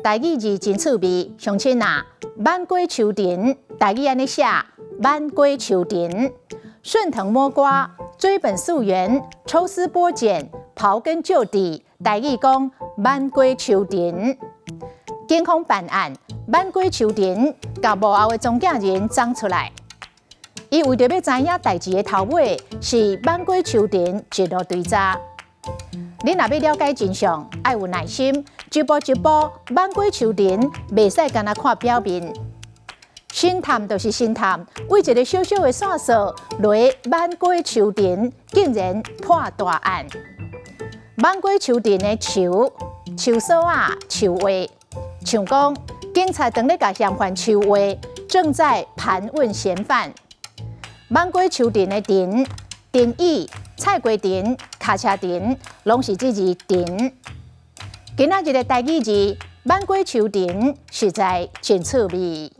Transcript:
台語字真趣味，鄉親啊，挽瓜樹藤，台語按呢寫，挽瓜樹藤，順藤摸瓜，追本溯源，抽絲剝繭，刨根究底，台語講挽瓜樹藤。警方辦案，挽瓜樹藤，共幕後的中間人摠出來。伊為著欲知影代誌的頭尾，是挽瓜樹藤一路追查。你若欲了解真相，愛有耐心，一步一步挽瓜樹藤，袂使干焦看表面。神探就是神探，為一个小小的線索，來挽瓜樹藤，竟然破大案。挽瓜樹藤的樹，樹索仔，樹話，像講警察當咧共嫌犯樹話，正在盤問嫌犯。挽瓜樹藤的藤，藤椅、菜瓜藤、跤車藤，攏是這字藤。今仔日的台語字挽瓜樹藤，實在真趣味。